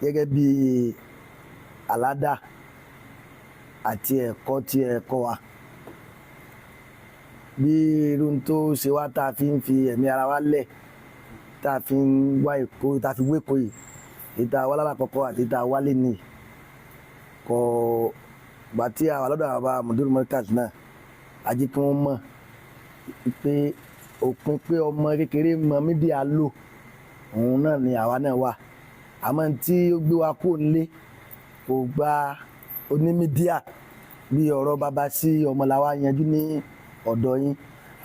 Gẹ́gẹ́ bí aládà àti ẹ̀kọ́ tí ẹ kọ́ wa, bí irú tó ṣe wá tá a fi ń fi ẹ̀mí ara wa lẹ̀, tá a fi ń wá Èkó, tá a fi wé Èkó yìí, ìta wá lálàkọ́kọ́ àti ìta wálé ní kò gbà tí a wà lọ́dọ̀ àwọn bàbá Mudiru Markaz náà, ajé kí wọ́n mọ̀ pé òpin pé ọmọ kékeré mọ media lò, òun náà ni àwa náà wà. Àmọ́ tí ó gbé wa kúrò nílé kò gba oní media bí ọ̀rọ̀ bàbá sí ọmọ làwa yanjú ní ọ̀dọ̀ yín.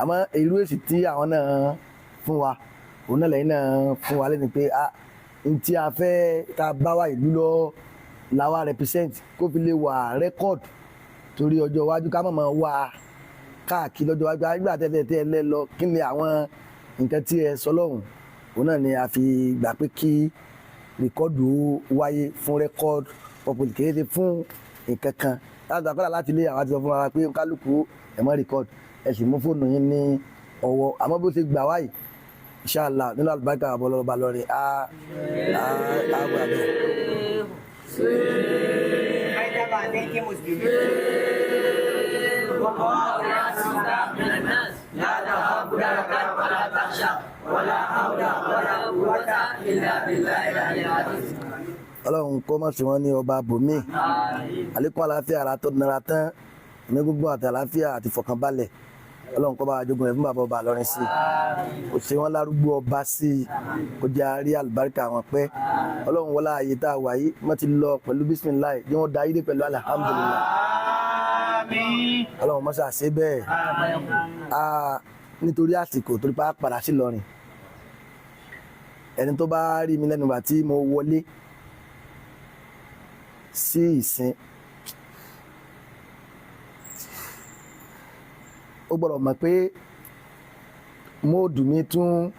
Àmọ́ irú èsì tí àwọn náà fún wa, òun náà lẹ́yìn náà fún wa lẹ́nu pé a n tí a fẹ́ tá a bá wa ìlú lọ làwa represent, kó fi lè wà record torí ọjọ́ iwájú, ká mọ̀ mọ́ wá káàkiri lọ́jọ́ iwájú nígbà tẹ́tẹ́ tẹ́ ẹ lẹ́ lọ. Kí ni àwọn nǹkan tí ẹ sọ lọ́hùn, òun náà ni a fi gbà pé kí record wáyé fún record purpose, kì í ṣe fún nǹkan kan láti àkọ́lá láti ilé. Àwọn àti sọ fún wa pé kálukú ẹ̀ mọ́ record, ẹ sì mú fóònù yín ní ọwọ́. Àmọ́ bó ṣe gbà wáyìí, inshallah, nínú àlùbáríkà àbọ̀lọ́ba lọ́rin á á á wà bẹ́ẹ̀. عندما عليك مسلمين والله يعصمك من الناس، لا تخاف دركا ولا تخشى، ولا حول ولا قوة إلا بالله العلي العظيم. Ọlọ́run kó má sí wọn ní ọba bòmí. Àlékún àlàáfíà ara tó nara tán ní gbogbo àti àlàáfíà àti ìfọ̀kànbalẹ̀, Ọlọ́run kó bá wa jogún rẹ̀ fún bàbá ọba Ìlọrin sí i, kò sí wọn lárúgbó ọba sí i, kó jẹ́ àárí àlùbáríkà wọn pẹ́. Ọlọ́run wọlé ààyè tá a wà yìí, wọ́n ti lọ pẹ̀lú bisimilayi, bí wọ́n da ayé pẹ̀lú alihamudulilayi. Ọlọ́run mọ́sá ṣe bẹ́ẹ̀. Nítorí àsìkò, torí pa padà sí Ìlọrin, ẹni tó bá rí mi lẹ́nu ìgbà tí mo wọlé sí ìsìn, ó gbọ́dọ̀ mọ̀ pé mood mi tún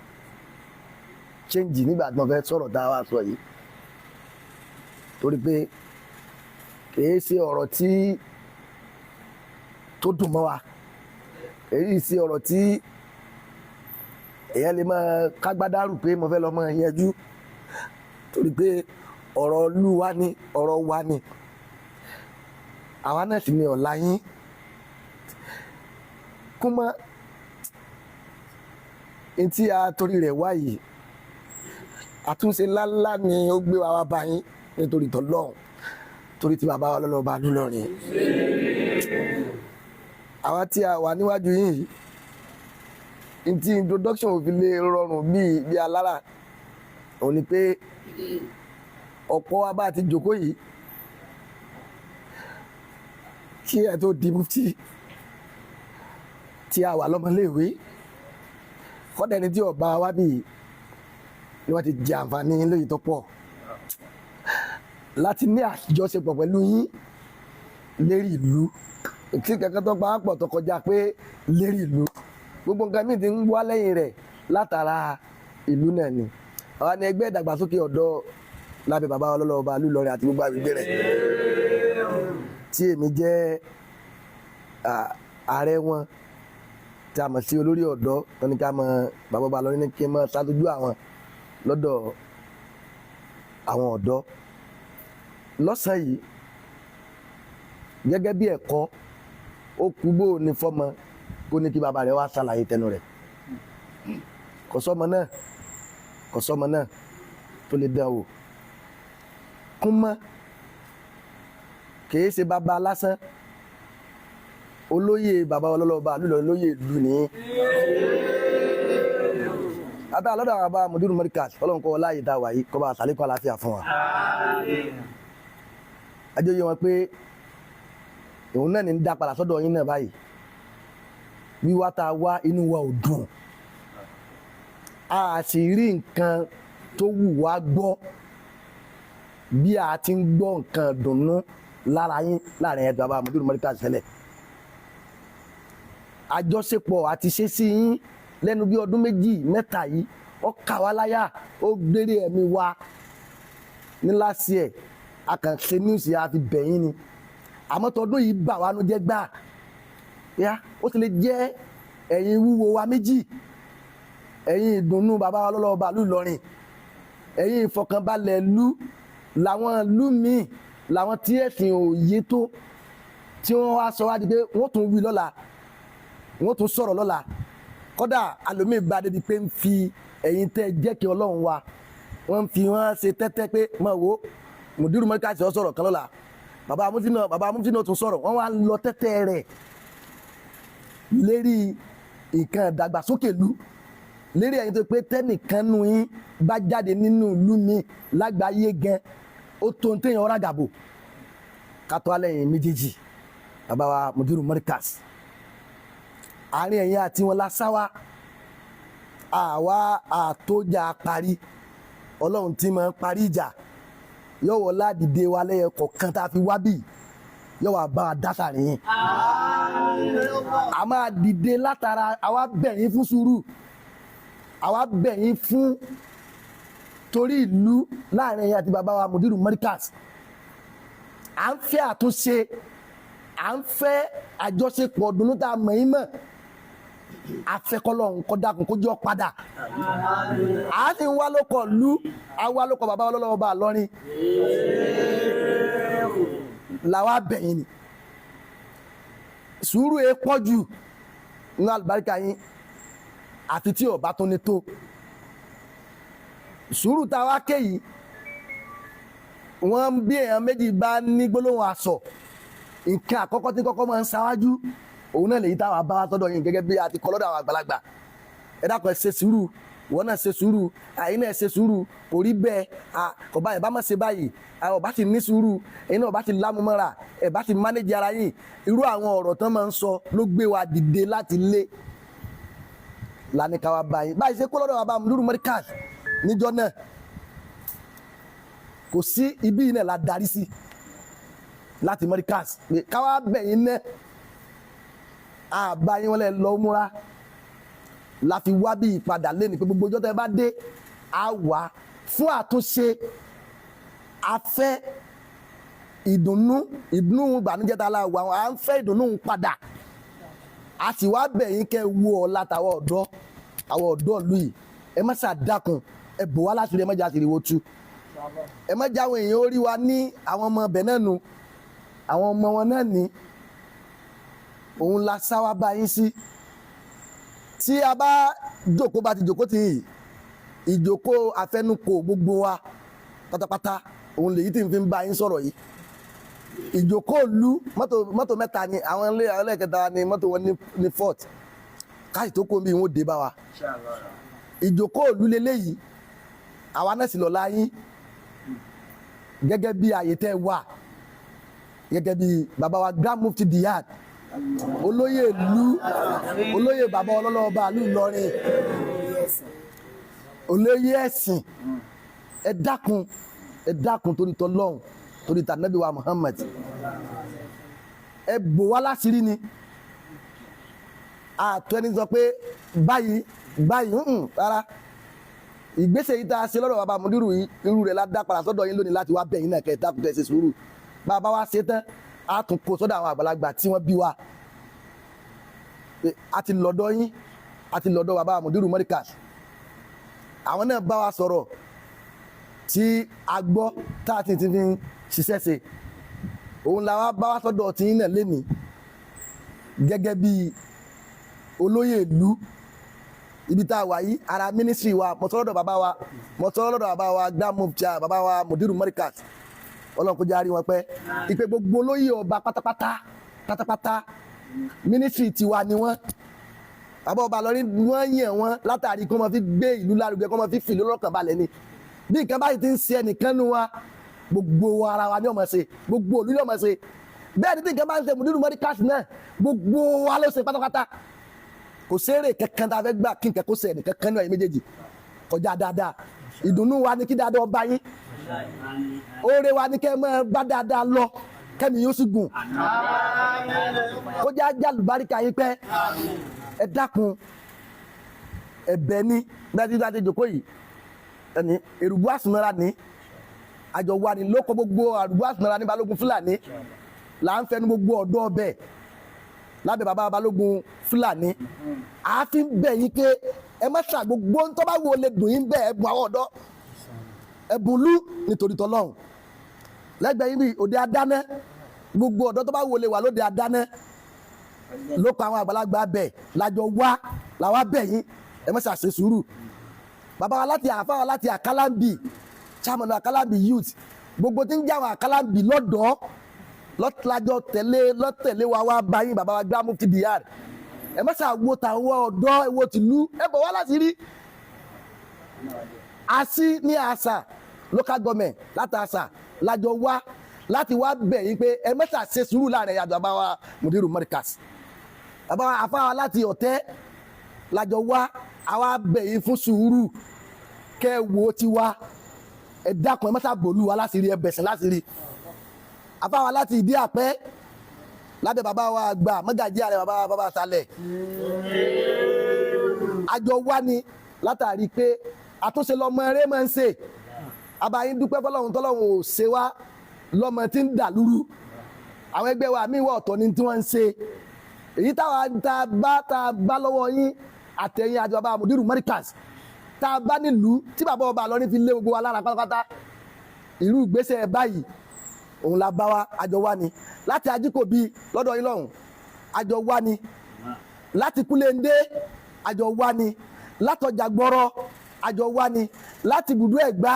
change nígbà tí mo fẹ́ sọ̀rọ̀ tá a wá sọ yìí, torí pé kìí ṣe ọ̀rọ̀ tí tó dùn mọ́ wa, kìí ṣe ọ̀rọ̀ tí èèyàn lè máa kágbádárù pé mo fẹ́ lọ mọ́ yanjú, torí pé ọ̀rọ̀ ìlú wa ni, ọ̀rọ̀ wa ni, àwa náà sì ni ọ̀la yín kúmọ́ ntí a torí rẹ̀ wá yìí. Àtúnṣe ńláńlá ni ó gbé wa wá bá yín nítorí tọ́lọ́hún, torí tí bàbá wa lọ́lọ́ba nílọrin. Àwa tí a wà níwájú yín yìí, ntí introduction ò fi lè rọrùn bíi bí alára, òun ni pé ọ̀pọ̀ wa bá ti jókòó yìí kí ẹ tó di mufti, tí a wà lọ́mọléèwé, kọ́dà ẹni tí ọba wa bí ni wọ́n ti jẹ àǹfààní lóyè tó pọ̀ láti ní àjọṣepọ̀ pẹ̀lú yín lérí ìlú, tí kankan tó pa á pọ̀ tó kọjá pé lérí ìlú, gbogbo nǹkan míì ti ń wá lẹ́yìn rẹ̀ látara ìlú náà ni. Àwa ni ẹgbẹ́ ìdàgbàsókè ọ̀dọ́ lábẹ́ bàbá ọlọ́lọ́ba Ìlọrin àti gbogbo àgbègbè rẹ̀, tí èmi jẹ́ ààrẹ wọn, tí a mọ̀ sí olórí ọ̀dọ́. Wọn ní ká mọ bàbá ọba Ìlọrin ní kí n mọ ṣáájú àwọn lọ́dọ̀ àwọn ọ̀dọ́ lọ́sàn-án yìí. Gẹ́gẹ́ bí ẹ̀kọ́, ó kú bó ní fọ́mọ kó ní kí bàbá rẹ̀ wá ṣàlàyé tẹnu rẹ̀. Kò sọ́mọ náà, kò sọ́mọ náà tó lè dán wò kún mọ́. Kìí ṣe bàbá lásán, olóyè bàbá ọlọ́lọ́ba lùlọ, olóyè ìlú ní ata lọ́dọ̀ àwọn bàbá Mudiru Markaz. Ọlọ́run kọ́ láàyè tá a wà yìí, kọ́ bá a sàlékún àlàáfíà fún wa. Ajọ́ yé wọn pé òun náà ní ń dá padà sọ́dọ̀ yín náà báyìí. Wíwá tá a wá, inú wa ò dùn, a sì rí nǹkan tó wù wá gbọ́ bí a ti ń gbọ́ nǹkan dùnnú lára yín láàrin ẹ̀dùn bàbá Mudiru Markaz tẹ́lẹ̀. Àjọṣepọ̀ àti ṣe sí yín lẹ́nu bí ọdún 2, 3 yìí, ó kà wá láyà, ó gbére ẹ̀mí wa ní last year. A kàn ṣe news, a fi bẹ̀yìn ni. Àmọ́ tọdún yìí bà wá nú jẹ́ gbà yá, ó sì lè jẹ́ ẹ̀yin wúwo wa méjì, ẹ̀yin ìdùnnú bàbá wa lọ́lọ́ba ìlú Ìlọrin, ẹ̀yin ìfọkànbalẹ̀ ìlú. Làwọn ìlú míì, làwọn tí ẹ̀sìn ò yé tó, tí wọ́n wá sọ wá di pé wọ́n tún wí lọ́la, wọ́n tún sọ̀rọ̀ lọ́la. Kódà àlòmíì bá débi pé ń fi ẹ̀yin tẹ́ jẹ́ kí Ọlọ́run wa, wọ́n fi wọ́n ṣe tẹ́tẹ́ pé mọ̀ wo mùdírù mọ́ríkàsì ó sọ̀rọ̀ kan lọ́la, bàbá amúfin náà, bàbá amúfin náà tún sọ̀rọ̀. Wọ́n wá lọ tẹ́tẹ́ rẹ̀ lérí nǹkan ìdàgbàsókè lu lérí ẹ̀yin tó pé tẹ́nìkan nu yín bá jáde nínú ìlú mi lágbàáyé gan, ó tó ń téèyàn ọ̀rá gàbò kátó alẹ́ yìí méjèèjì. Bàbá wa mùdírù mọ́ríkàsì, àárín ẹ̀yin àti wọn lásáwá àwa àtòjà parí. Ọlọ́run tí máa ń parí ìjà yóò wọ ládìde wa lẹ́yẹ kọ̀ọ̀kan tá a fi wá bì, yóò wá bá a dá sàrin yín. A máa dìde látara àwa bẹ̀ yín fún sùúrù, àwa bẹ̀ yín fún torí ìlú láàrin ẹ̀yin àti bàbá wa mùdírù mọ́ríkàs. À ń fẹ́ àtúnṣe, à ń fẹ́ àjọṣepọ̀ dùnú tá a mọ̀ yín mọ̀. Afẹ́kọ́lọ́hún kó dákun kó jọ padà. A sì ń wá lóko lú, a wá lóko bàbá wa lọ́wọ́ bá a lọ́rin làwa bẹ̀yìn ni. Sùúrù ẹ pọ̀ jù nínú àlùbáríkà yín, àfi tí ọba tó ní tó sùúrù tá a wá ké yìí. Wọ́n bí èèyàn méjì bá ní gbólóhùn àsọ, nǹkan àkọ́kọ́ tí kọ́kọ́ máa ń ṣáwájú òun náà lèyí táwa bá wa tọ́dọ̀ yín gẹ́gẹ́ bí a ti kọ́ lọ́dọ̀ àwọn àgbàlagbà. Ẹ dákun, ẹ ṣe sùúrù, ìwọ náà ṣe sùúrù, àyín náà ṣe sùúrù. Kò rí bẹ́ẹ̀, kò bá ẹ bá má ṣe báyìí, ọba ti ní sùúrù, ẹ̀yin náà ọba ti lámúmọ́ra, ẹ bá ti mánéjì ara yín. Irú àwọn ọ̀rọ̀ tán máa ń sọ ló gbé wa dìde láti lé lánìí ká wa báyìí báyìí ṣe kó lọ́dọ̀ bàbá Mùdírù Mọ́ríkàs níjọ́ náà. Kò sí ibi yìí náà la darí sí láti Mọ́ríkàs pé káwá bẹ̀yìn náà àbá yín wọn lẹ lọ múra la fi wá bí ìpadà lẹ́nu pé gbogbo ọjọ́ tẹ́ bá dé, a wà fún àtúnṣe. A fẹ́ ìdùnnú, ìdùnnú ìbànújẹ́ tá a la wà, à ń fẹ́ ìdùnnú padà. A sì wá bẹ̀ yín kẹ́ wo ọ̀la tàwọn ọ̀dọ́, àwọn ọ̀dọ́ ìlú yìí. Ẹ má ṣàdákun, ẹ bò wá láti rí, ẹ má jà sí ìrìwò tú, ẹ má jáwọ́ èèyàn ó rí wa ní àwọn ọmọ ọbẹ̀ náà nu àwọn ọmọ wọn náà ní òun la sáwá bá yín sí. Tí a bá jókòó, bá ti jókòó tì yìí, ìjókòó àfẹnukò gbogbo wa pátápátá, òun lèyí tí n fi ń bá yín sọ̀rọ̀ yìí. Ìjókòó lu mọ́tò, mọ́tò mẹ́ta ni àwọn ilé, àwọn ẹlẹ́kẹta ni mọ́tò wọn ní fort káàsì tó kó bí wọn ó dé bá wa. Ìjókòó lu leléyìí, àwa náà sì lọ láyín gẹ́gẹ́ bí àyè tẹ́ wà, gẹ́gẹ́ bí bàbá wa Grand Mufti Diyad, olóyè ìlú, olóyè bàbá ọlọ́lọ́ba ìlú Ìlọrin, olóyè ẹ̀sìn. Ẹ dákun, ẹ dákun, torí tọlọ́hun, torí tànàbí wa Muhammad, ẹ bò wá láṣìírí ni. Àtọ́ ẹni sọ pé báyìí báyìí ń rárá. Ìgbésẹ̀ yìí tá a ṣe lọ́dọ̀ bàbá Mùdírù yìí, irú rẹ̀ la dá padà sọ́dọ̀ yín lónìí láti wá bẹ̀ yín náà kẹ́ ẹ dákun, kẹ́ ẹ ṣe sùúrù. Bàbá wa ṣe tán, a tún kó sọ́dọ̀ àwọn àgbàlagbà tí wọ́n bí wa. A ti lọ́dọ̀ yín, a ti lọ́dọ̀ bàbá Mùdírù Mọ́ríkàs, àwọn náà bá wa sọ̀rọ̀ tí a gbọ́ tá a ti fi ń ṣiṣẹ́ ṣe. Òun la wá bá wa sọ́dọ̀ tí yín náà lénìí gẹ́gẹ́ bí olóyè ìlú ibi tá a wà yìí, ara ministry wa. Mo sọ̀rọ̀ lọ́dọ̀ bàbá wa, mo sọ̀rọ̀ lọ́dọ̀ bàbá wa Grand Mufti, bàbá wa Mùdírù Mọ́ríkàs, Ọlọ́run kó jẹ́ á rí wọn pẹ́, ìpè gbogbo olóyè ọba pátápátá pátápátá, ministry tiwa ni wọ́n. Bàbá ọba lọrin, wọ́n yàn wọ́n látàrí kí wọ́n fi gbé ìlú lárugẹ, kí wọ́n fi fìlú lọ́kàn balẹ̀ ni. Bí nǹkan báyìí ti ń ṣe ẹnìkan nu wa, gbogbo ara wa ni ó máa ṣe, gbogbo òlú ni ó máa ṣe. Bẹ́ẹ̀ ni tí nǹkan bá ń ṣe Mùdírù Mọ́ríkàs náà, gbogbo wa ló ṣe pátápátá. Kò sérè kankan tá a fẹ́ gbà kí nǹkan kó ṣe ẹnìkan kan náà. Ẹ̀yin méjèèjì kọjá dáadáa, ìdùnnú wa ni kí dáadáa ọba yín, oore wa ni kẹ́ ẹ máa bá dáadáa lọ, kẹ́mi yóò sì gùn, kó já jálùbáríkà yín pẹ́. Ẹ dákun, ẹ̀bẹ̀ ni dájú dájú. Jòkó yìí ẹni èrùbú àsùnmọ́ra ní àjọ wa ni lóko, gbogbo àrùbú àsùnmọ́ra ní Balógun Fúlàní là ń fẹnu gbogbo ọ̀dọ́ ọbẹ̀ lábẹ́ bàbá Balógun Fúlàní. Àáfin bẹ̀ yín pé ẹ má ṣà gbogbo ń tọ́ bá wo lè dùn yín bẹ́ẹ̀, ẹ̀bùn àwọn ọ̀dọ́, ẹ̀bùn lú nítorí tọ́lọ́hún. Lẹ́gbẹ̀ẹ́ yín bí òde adáná, gbogbo ọ̀dọ́ tó bá wọlé wà lóde adáná ló kọ àwọn àgbàlagbà bẹ̀ lájọ wá làwa bẹ̀ yín, ẹ má ṣàṣe sùúrù. Bàbá wa láti àfa wa láti Àkàlàmbì, chairman Àkàlàmbì youth, gbogbo tí ń jẹ́ àwọn Àkàlàmbì lọ́dọ̀ọ́ lọ́tìlájọ tẹ̀lé lọ́tẹ̀lé wa wá bá yín. Bàbá wa gbá mufti dr, ẹ má ṣàwo tàwọn ọ̀dọ́ ẹ̀wọ̀ tìlú, ẹ bọ̀ wá láti rí àsí ní àṣà local government láti àṣà lájọ wá láti wá bẹ̀ yín pé ẹ má ṣàṣe sùúrù láàrin ẹ̀yà bàbá wa Mudiru Markaz. Bàbá wa àfa wa láti Ọ̀tẹ́ lájọ wá, àwa bẹ̀ yín fún sùúrù kẹ́ ẹ wo tiwa. Ẹ dákun, ẹ má ṣàbòlú wa láti rí, ẹ bẹ̀sẹ̀ láti rí. Àfa wa láti Ìdí Àpẹ́ lábẹ́ bàbá wa àgbà mọ́gàjí ààrẹ, bàbá wa bàbá àṣàlẹ̀, àjọ wá ni látàrí pé àtúnṣe lọmọ eré máa ń ṣe. Abayín dúpẹ́ fọlọ́run tọ́lọ́run ò ṣe wá lọ́mọ tí ń dà lúrú. Àwọn ẹgbẹ́ wa míì wà, ọ̀tọ̀ ni tí wọ́n ń ṣe. Èyí táwa tá a bá lọ́wọ́ yín àtẹ̀yìn àti bàbá Mudiru Markaz tá a bá nílùú tí bàbá ọba Ìlọrin fi lé gbogbo wa lára pátápátá, irú ìgbésẹ̀ báyìí òun la bá wa. Àjọ wa ni láti Ajíkòbí lọ́dọ̀ yín lọ́hùn, àjọ wa ni láti Kúlẹ̀ndé, àjọ wa ni látọjà gbọ́rọ̀, àjọ wa ni láti ibùdó Ẹ̀gbá,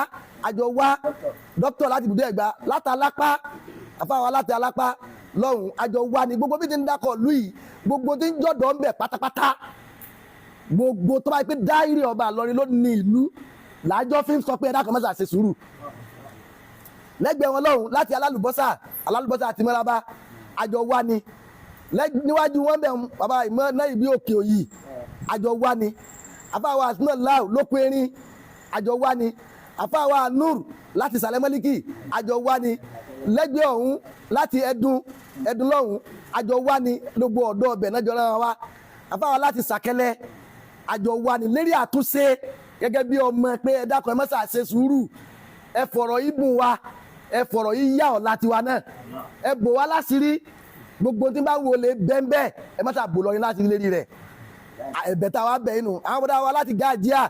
àjọ wa dókítà láti ibùdó Ẹ̀gbá, láti Alápá, àfáwọn láti Alápá lọ́hùn, àjọ wa ni. Gbogbo bí ti ń dákọ̀ lù yìí, gbogbo tí ń jọ̀dọ̀ ń bẹ̀ pátápátá, gbogbo tó bá yẹ pé dáírì ọba Ìlọrin ló ní ìlú làájọ́ fi ń sọ pé ẹ dákun, mọ́sà ṣe sùúrù. Lẹ́gbẹ̀ẹ́ wọn lọ́hùn láti Alálùbọ́sà, Alálùbọ́sà àti Mọ́lábá, àjọ wa ni. Níwájú wọn bẹ̀, bàbá ìmọ̀ náà ìbí Òkè Òyì, àjọ wa ni. Àfáwà Asúná Láò lóko erin, àjọ wa ni. Àfáwà Nur láti Sàlẹ̀ Mọ́líkì, àjọ wa ni. Lẹ́gbẹ̀ẹ́ ọ̀hún láti Ẹdun, Ẹdun lọ́hùn, àjọ wa ni. Gbogbo ọ̀dọ́ ọbẹ̀ náà jọ rán wa. Àfáwà láti Sàkẹ́lẹ́, àjọ wa ni lérí àtúnṣe gẹ́gẹ́ bí ọmọ pé ẹ dákun, ẹ má ṣe ṣe sùúrù. Ẹ fọ̀rọ̀ yìí bùn wa, ẹ fọ̀rọ̀ yìí yá ọ̀la tiwa náà, ẹ bò wá láṣìírí. Gbogbo tí ń bá wọlé bẹ́ńbẹ́, ẹ má ṣàbò lọ yín láti lérí rẹ̀. Ẹ̀bẹ̀ tá a wá bẹ̀ inú àwọn ọmọdé wa láti Gáàjíà,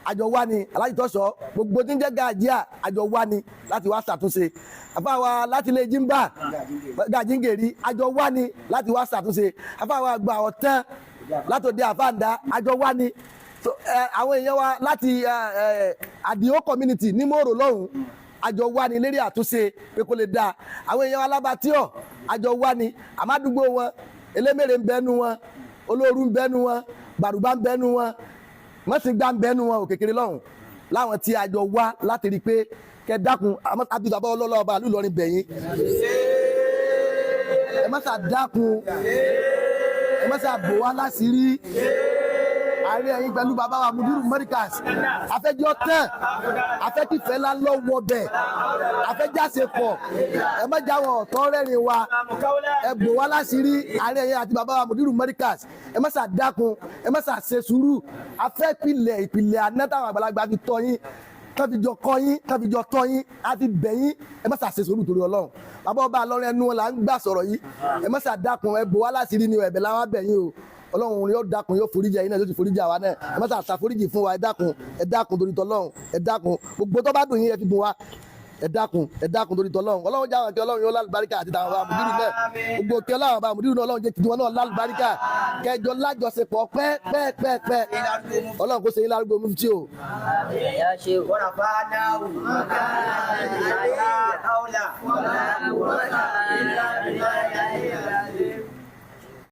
àjọ wa ni. Alájí tọ́sọ̀, gbogbo tí ń jẹ́ Gáàjíà, àjọ wa ni láti wá ṣàtúnṣe. Àfáwa láti ilé Jímbà Gàjíǹgèrì, àjọ wa ni láti wá ṣàtúnṣe. Àfáwa àgbà ọ̀tán látòdì àfáàndá, àjọ wa ni. So, àwọn èèyàn wa láti Àdìó community ní Mòrò lọ́hùn, àjọ wa ni lérí àtúnṣe pé kó lè dáa. Àwọn èèyàn wa lábàtíọ̀, àjọ wa ni. Àmàdúgbò wọn, elémèrè ń bẹnu wọn, olóoru ń bẹnu wọn, bàrùbá ń bẹnu wọn, mọ́sìngbà ń bẹnu wọn, òkèkèrè lọ́hùn láwọn tí àjọ wá láti rí i pé kẹ dákun. Àbíbàbá ọlọ́lọ́ ọba ìlú Ìlọrin bẹ̀yìn, ẹ má ṣà dákun, ẹ má ṣà bò wá láṣìírí. Àárín ẹ̀yin pẹ̀lú bàbá wa Mudiru Markaz, afẹ́jọ́ tán, afẹ́kífẹ́ ńlá lọ́wọ́ bẹ̀, afẹ́jáse pọ̀. Ẹ má jáwọ́ ọ̀tọ́ rẹ́rìn wa, ẹ bò wá láṣìírí. Àárín ẹ̀yin àti bàbá wa Mudiru Markaz, ẹ má ṣà dákun, ẹ má ṣà ṣe sùúrù. Afẹ́ ìpìlẹ̀ ìpìlẹ̀ àná táwọn àgbàlagbà fi tọ́ yín, tán fi jọ kọ́ yín, tán fi jọ tọ́ yín, á fi bẹ̀ yín. Ẹ má ṣàṣe sùúrù torí Ọlọ́run. Bàbá ọba Ìlọrin, ẹnu wọn là ń gbà sọ̀rọ̀ yìí. Ẹ má ṣàdákun, ẹ bò wá láṣìírí ni. Ẹ̀bẹ̀ làwọn bẹ̀ yín o. Ọlọ́run yóò dákun, yóò foríjì ẹ̀yin náà, yóò ti foríjì àwa náà. Ẹ má ṣàforíjì fún wa. Ẹ dákun, ẹ dákun torí tọlọ́run, ẹ dákun. Gbogbo tó bá dùn yín, ẹ fi bùn wa. Ẹ dákun, ẹ dákun torí tọlọ́run. Ọlọ́run jáwọ́ kí Ọlọ́run yóò lálùbáríkà àti tàwọn bàbá mùdírù náà. Gbogbo kí Ọlọ́run bàbá mùdírù náà, Ọlọ́run jẹ́ tiwọn náà lálùbáríkà, kẹjọ lájọṣepọ̀ pẹ́ pẹ́ pẹ́ pẹ́. Ọlọ́run kò ṣe yín lárúgbó mufti o. يا شيخ. ورفعناه مكانا لا حول ولا قوة.